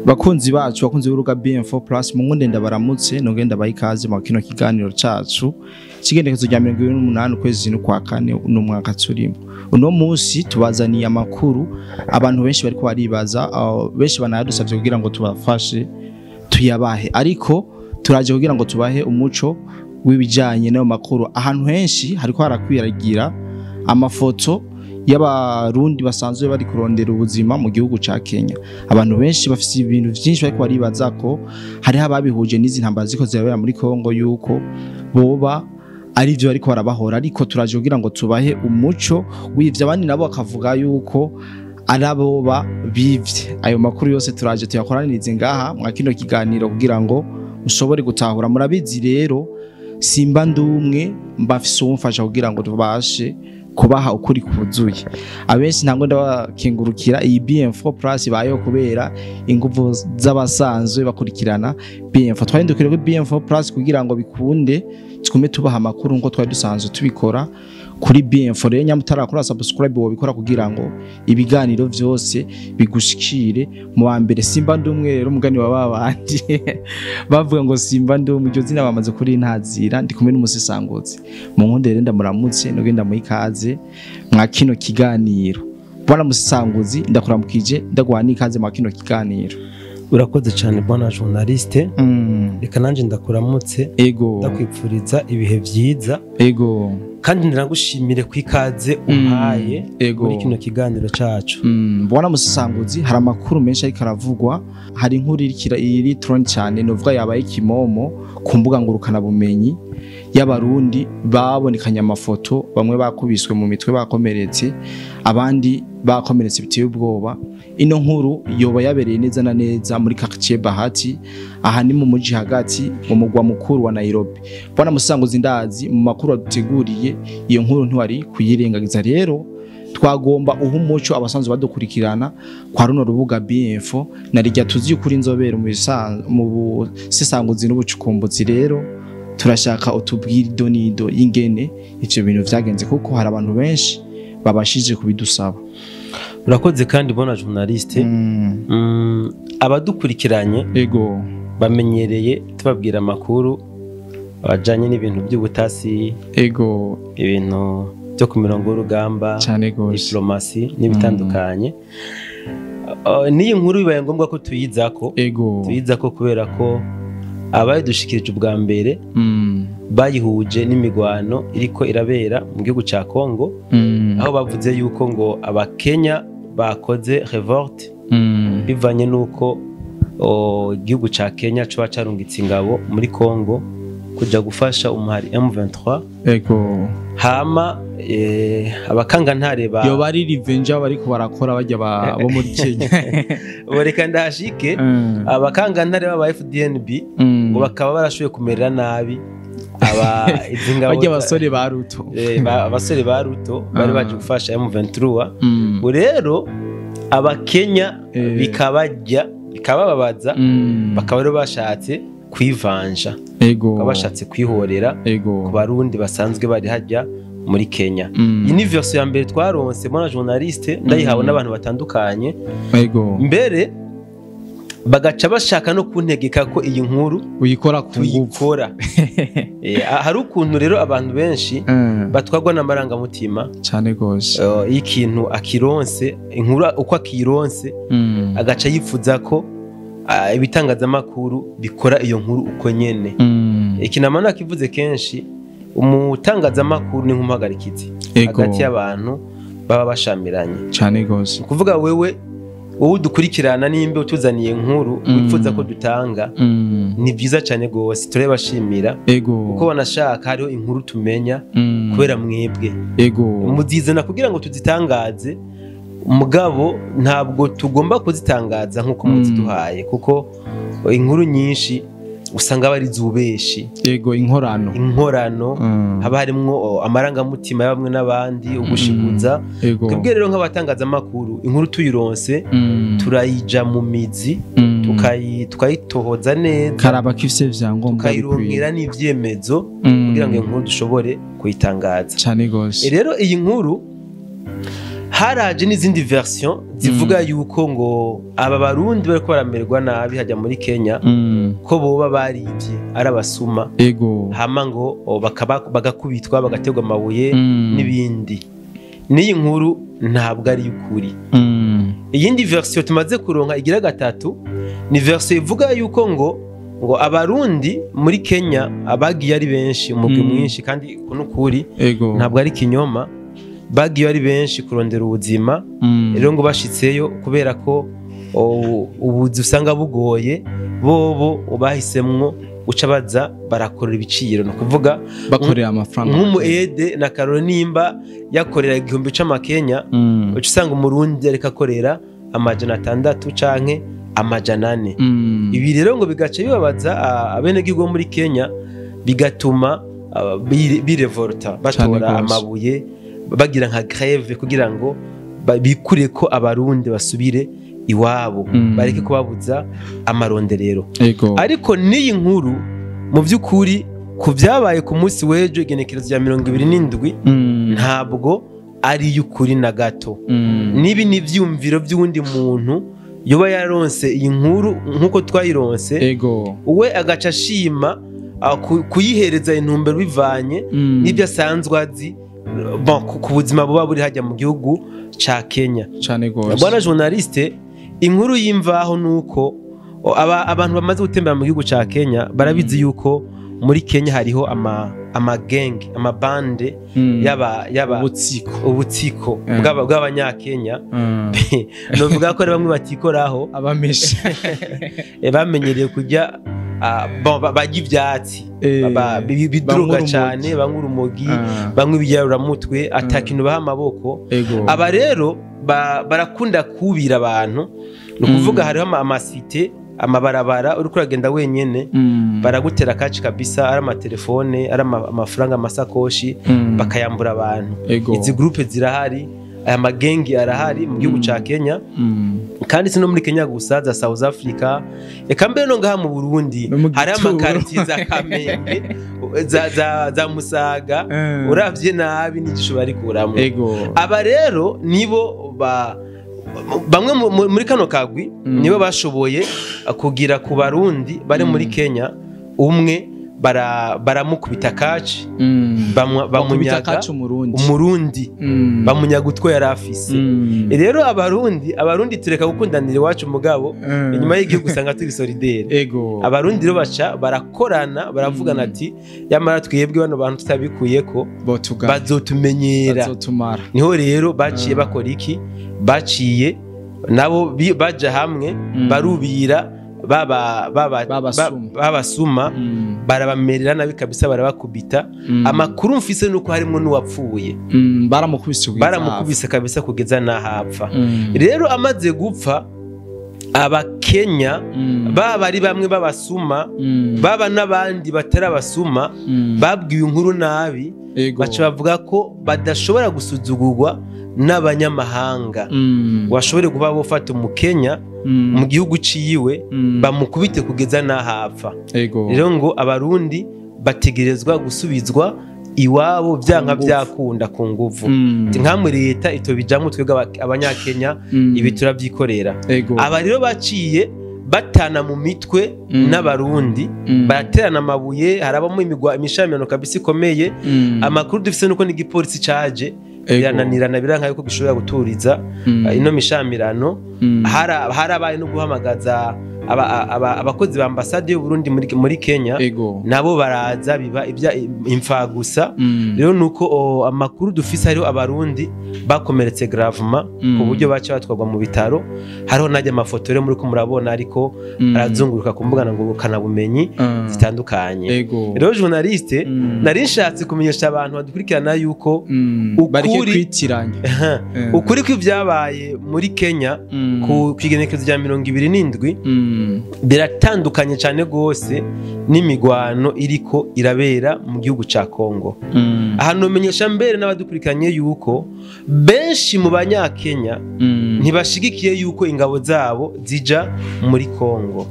Bakunzi bacu, bakunzi b'urubuga BM4 Plus, mu nkunde ndabaramutse, nongeye ndabaha ikaze mu kino kiganiro cacu cigendekezo rya 28 ukwezi kwa kane uno mwaka turimo. Uno munsi tubazaniye amakuru abantu benshi bariko baribaza, benshi banayadusavye kugira ngo tubafashe tuyabahe, ariko turaje kugira ngo tubahe umuco w'ibijanye n'ayo makuru. Ahantu henshi hariko harakwiragira amafoto y'abarundi basanzwe bari kurondera ubuzima mu gihugu ca Kenya. Abantu benshi bafise ibintu vyinshi bariko baribaza ko hariho ababihuje n'izi ntambara ziko zirabera muri Kongo, yuko boba ari ivyo bariko barabahora, ariko turaje kugira ngo tubahe umuco w'ivyo. Abandi nabo bakavuga yuko ari aboba bivye. Ayo makuru yose turaje tuyakoranirize ngaha mwa kino kiganiro kugira ngo mushobore gutahura. Murabizi rero, simba ndumwe, mbafise uwumfasha kugira ngo tubashe kubaha ukuri kuzuye. Abenshi ntango ndabakengurukira iyi BM4 Plus ibayeho kubera inguvu z'abasanzwe bakurikirana BM4. Twahindukire kuri BM4 Plus kugira ngo bikunde tugume tubaha amakuru nko twari dusanzwe tubikora kuri BM4. Rero nyamutarakora subscribe wobikora kugira ngo ibiganiro vyose bigushikire mu wa mbere. Simba ndumwe rero, umugani wa babandi bavuga ngo simba ndumwe, iryo zina bamaze kuri ntazira. Ndi kumwe n'umusesanguzi, mu nkunde rero ndamuramutse nogenda muha ikaze mwa kino kiganiro. Bwana musesanguzi, ndakuramukije, ndaguha n'ikaze mwa kino kiganiro. Urakoze cyane, bwana journaliste. Reka nanjye ndakuramutse, ndakwipfuriza ibihe vyiza, kandi ndanagushimire ku ikaze umpaye muri kino kiganiro cacu. Bwana musesanguzi, hari amakuru menshi ariko aravugwa. Hari inkuru irikira iri trend cyane, novuga yabaye kimomo ku mbuga ngurukana bumenyi, y'abarundi babonekanye amafoto, bamwe bakubiswe mu mitwe bakomeretse, abandi bakomeretse biteye ubwoba. Ino nkuru yoba yabereye neza na neza muri quartier Bahati, aha ni mu muji hagati mu mugwa mukuru wa Nairobi. Bwana musanguzi, ndazi mu makuru waduteguriye iyo nkuru ntiwari kuyirengagiza. Rero twagomba uha umuco abasanzwe badukurikirana kwa runo rubuga BF na rijya tuzi ukuri inzobere mu busesanguzi n'ubucukumbuzi. Rero turashaka utubwire idonido y'ingene ivyo bintu vyagenze, kuko hari abantu benshi babashije kubidusaba. Urakoze kandi, bwana journaliste. Abadukurikiranye bamenyereye tubabwira amakuru abajanye n'ibintu by'ubutasi, ibintu byo ku mirongo y'urugamba, cyane gose, diplomasi n'ibitandukanye. N'iyi nkuru bibaye ngombwa ko tuyizako, tuyizako kubera ko abayidushikirije ubwa mbere bayihuje n'imigwano iriko irabera mu gihugu ca Kongo, aho bavuze yuko ngo abakenya bakoze révolte bivanye n'uko igihugu ca Kenya coba carungitse ingabo muri Kongo kuja gufasha umuhari M23. Hama abakangantare ba Yoba ari revenge bariko barakora bajya bo muri Kenya? Reka ndahashike. Abakangantare b'aba FDNB ngo bakaba barashoboye kumerera nabi aba izi ngabo bajya abasore ba Ruto. Abasore ba Ruto bari baje gufasha M23. Ubu rero abakenya bikabajya bikabababaza, bakaba rero bashatse kwivanja, bakaba bashatse kwihorera ku barundi basanzwe bari hajya muri Kenya. Iyi ni version ya mbere twaronse, bwana journaliste, ndayihawe n'abantu batandukanye, mbere bagaca bashaka no kuntegeka ko iyi nkuru uyikora ku ngufu. Tuyikora. Hari ukuntu rero abantu benshi batwagwa n'amarangamutima cyane gose. Iyo ikintu akironse, inkuru uko akironse, agaca yifuza ko ibitangazamakuru bikora iyo nkuru uko nyene. Iki nama nakivuze kenshi, umutangazamakuru ni nk'umuhagarikizi hagati y'abantu baba bashamiranye. Cyane gose. Ni ukuvuga wewe, wowe udukurikirana, nimba utuzaniye inkuru wifuza ko dutanga, ni byiza cyane gose, turabashimira, kuko banashaka hariho inkuru tumenya kubera mwebwe muzizana kugira ngo tuzitangaze. Mugabo ntabwo tugomba kuzitangaza nk'uko muziduhaye, kuko inkuru nyinshi usanga aba ari zubeshi. Ego, inkorano. Inkorano, haba harimwo amarangamutima ya bamwe n'abandi, ugushiguza. Twebwe rero nk'abatangazamakuru, inkuru tuyironse, turayija mu mizi, tukayitohoza neza, karaba ko ifise vyangombwa bikwiye, tukayironkera n'ivyemezo kugira ngo iyo nkuru dushobore kuyitangaza. Cyane gose. Rero iyi nkuru Haraje n'izindi version zivuga yuko ngo aba Barundi bariko baramererwa nabi hajya muri Kenya, ko boba barivye ari abasuma, hama ngo bagakubitwa, bagaterwa amabuye n'ibindi. N'iyi nkuru ntabwo ari ukuri. Iyindi version tumaze kuronka igira gatatu ni version ivuga yuko ngo Abarundi muri Kenya abagiye ari benshi, umugwi mwinshi, kandi kunukuri ntabwo ari kinyoma, bagiye ari benshi kurondera ubuzima. Rero ngo bashitseyo kubera ko ubuzi usanga bugoye, bobo bahisemwo uca baza barakorera ibiciro, no kuvuga bakorera amafaranga. Nk'umu ede na Karoli nimba yakorera 1000 c'amakenya, uca usanga Umurundi ariko akorera 600 canke 400. Ibi rero ngo bigaca bibabaza abenegihugu bo muri Kenya, bigatuma birevolta, batora amabuye, bagira nka grève kugira ngo bikure ko Abarundi basubire iwabo, bareke kubabuza amaronderero. Ariko n'iyi nkuru mu by'ukuri ku byabaye ku munsi w'ejo igenekerezo rya 27 ntabwo ari y'ukuri na gato. Nibi ni ivyumviro by'uwundi muntu yoba yaronse iyi nkuru nkuko twayironse, we agaca ashima kuyihereza intumbero bivanye n'ibyo asanzwe azi ku buzima buba buri hajya mu gihugu ca Kenya. Bwana journaliste, inkuru y'imvaho nuko abantu bamaze gutembera mu gihugu ca Kenya barabizi yuko muri Kenya hariho ama gang, amabande yaba ubutsiko bw'abanyakenya. Novuga ko ari bamwe batikoraho, abameshe bamenyereye kujya bajya ivyatsi, biduruga cyane, banywa urumogi, banywa ibiyaruramutwe, atakintu baha amaboko. Aba rero barakunda kubira abantu, ni ukuvuga hariho amasite, amabarabara uriko uragenda wenyene, baragutera kaci kabisa, ari amatelefone, ari amafaranga, amasakoshi, bakayambura abantu. Izi groupe zirahari, aya magengi arahari mu gihugu ca Kenya, kandi si no muri Kenya gusa, za South Africa, eka mbere no ngaha mu Burundi hari amakartier za Kamenge, za Musaga, uravye nabi n'igisho barikuramwo. Aba rero nibo bamwe muri kano kagwi nibo bashoboye kugira ku Barundi bari muri Kenya, umwe baramukubita kaci, bamunyaga Umurundi, bamunyaga utwo yari afise. Rero Abarundi tureka gukundanira iwacu mugabo, inyuma y'igihugu usanga turi solidaire. Abarundi rero baca barakorana, baravugana ati yamara twebwe bano bantu tutabikuyeko bazotumenyera, niho rero baciye bakora iki, baciye nabo baja hamwe barubira babasuma, barabamerera nabi kabisa, barabakubita. Amakuru mfise nuko harimo n'uwapfuye, baramukubise kabisa kugeza nahapfa. Rero amaze gupfa, Abakenya baba ari bamwe babasuma, baba n'abandi batarabasuma, babwiwe inkuru nabi, baca bavuga ko badashobora gusuzugurwa n'abanyamahanga, washobore kuba bofata Umukenya mu gihugu ciwe bamukubite kugeza nahapfa. Rero ngo Abarundi bategerezwa gusubizwa iwabo byanka byakunda ku nguvu. Nkamwe leta itobijamwe twebwe abanyakenya ibi turabyikorera. Aba rero baciye batana mu mitwe n'Abarundi, baraterana amabuye, harabamo imishamirano kabisa ikomeye. Amakuru dufise nuko n'igipolisi caje birananirana, biranka yuko gishobora guturiza ino mishamirano. Harabaye no guhamagaza abakozi ba ambasade y'u Burundi muri Kenya, nabo baraza biba ibya imfa gusa. Rero nuko amakuru dufise hariho Abarundi bakomeretse gravement ku buryo baca batwarwa mu bitaro. Hariho najya amafoto rero muri ko murabona ariko arazunguruka ku mbuga ngurukanabumenyi zitandukanye. Rero journaliste, nari nshatse kumenyesha abantu badukurikirana yuko ukuri kw'ivyabaye muri Kenya ku kigenekerezo rya 27 biratandukanye cyane gose n'imigwano iriko irabera mu gihugu ca Kongo. Ahantu menyesha mbere n'abadukurikiranye yuko benshi mu banyakenya ntibashigikiye yuko ingabo zabo zija muri Kongo.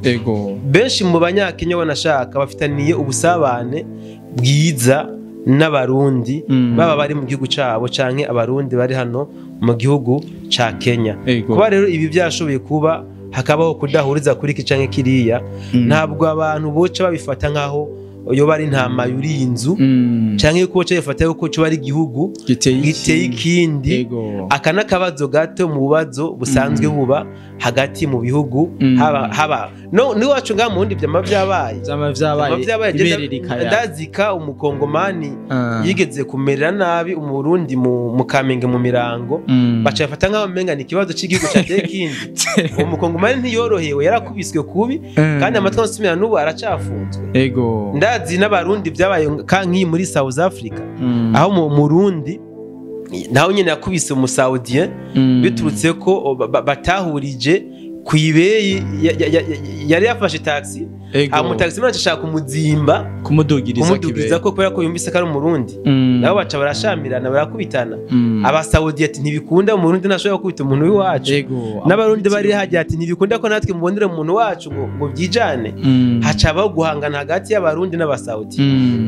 Benshi mu banyakenya banashaka bafitaniye ubusabane bwiza n'abarundi baba bari mu gihugu cabo canke abarundi bari hano mu gihugu ca Kenya. Kuba rero ibi byashoboye kuba hakabaho kudahuriza kuri iki canke kiriya, ntabwo abantu boca babifata nkaho yoba ari intama yuri inzu canke yuko boca babifata yuko coba ari igihugu giteye ikindi. Aka n'akabazo gato mu bubazo busanzwe buba hagati mu bihugu, haba no niwacu ngaha mu wundi vyama vyabaye ndazika umukongomani yigeze kumerera nabi umurundi mu Kamenge mu Mirango, baca bafata nkaho umenga ni ikibazo c'igihugu cateye ikindi. Uwo mukongomani ntiyorohewe, yarakubiswe kubi kandi amatwi ansumira n'ubu aracafunzwe. Ndazi n'abarundi vyabaye kanki muri South Africa, aho mu Murundi naho nyene yakubise umusaudien biturutse ko batahurije kuibeyi yari yafashe taxi, amutaxi mwana ashaka kumuzimba kumudugiriza ko kubera ko yumvise ko ari umurundi, nabo baca barashamirana barakubitana. Abasaudi ati ntibikunda umurundi ntashobora gukubita umuntu w'iwacu, n'abarundi bari hajya ati ntibikunda ko natwe mubonere umuntu wacu ngo byijane. Hacabaho guhangana hagati y'abarundi n'abasaudi.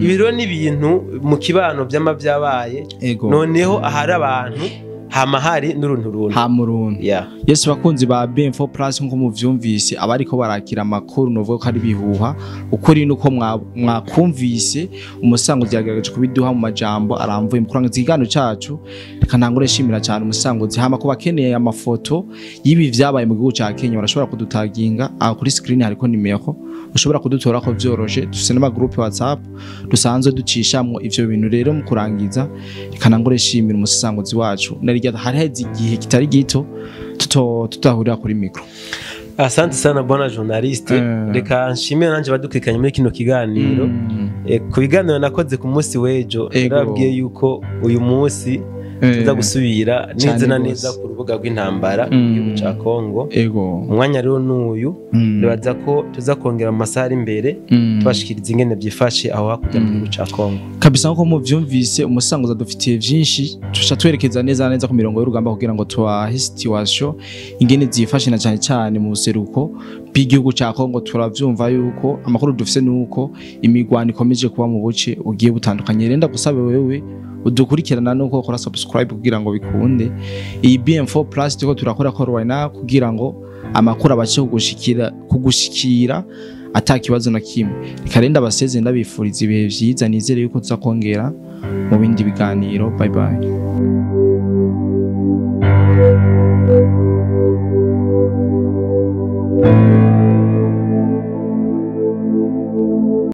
Ibi rero ni ibintu mu kibano byama byabaye, noneho ahari abantu hama hari n'uruntu hamuruntu. Yesu bakunzi ba BM4 Plus, nko muvyumvise abariko barakira amakuru novuga ko ari bihuha, ukuri nuko mwakumvise umusanguzi yagerageje kubiduha mu majambo aramvuye. Mukurangiza ikiganiro cacu reka ntangure shimira cyane umusanguzi. Hama ko bakeneye amafoto y'ibi vyabaye mu gihugu ca Kenya barashobora kudutaginga aho kuri screen hariko nimero ushobora kudutora ko vyoroshe, dufise n'ama group WhatsApp dusanzwe ducishamwo ivyo bintu. Rero mu kurangiza reka ntangure shimira umusanguzi wacu, haraheze igihe kitari gito tutahurira kuri micro. Asante sana bwana journaliste. Reka nshimire nanje badukwikanye muri kino kiganiro. Ku biganiro nakoze ku munsi w'ejo narabwiye yuko uyu munsi tuza gusubira neza na neza ku rubuga rw'intambara mu gihugu ca Kongo. Umwanya rero n'uyu nibaza ko tuza kongera mu masaha ari imbere tubashikiriza ingene byifashe aho hakurya mu gihugu ca Kongo. Kabisa nko muvyumvise umusanguza dufitiye vyinshi, tuca twerekeza neza neza ku mirongo y'urugamba kugira ngo tubahe situation ingene zifashe na cyane cyane mu buseruko bw'igihugu ca Kongo. Turavyumva yuko amakuru dufise nuko imigwano ikomeje kuba mu buce ugiye butandukanye. Renda gusabe wewe udukurikirana nuko ukora subscribe kugira ngo bikunde. Iyi BM4 Plus tuko turakora ko right now kugira ngo amakuru abashe kugushikira atakibazo na kimwe. Reka renda baseze ndabifuriza ibihe vyiza, nizere yuko tuzakongera mu bindi biganiro. Bye bye.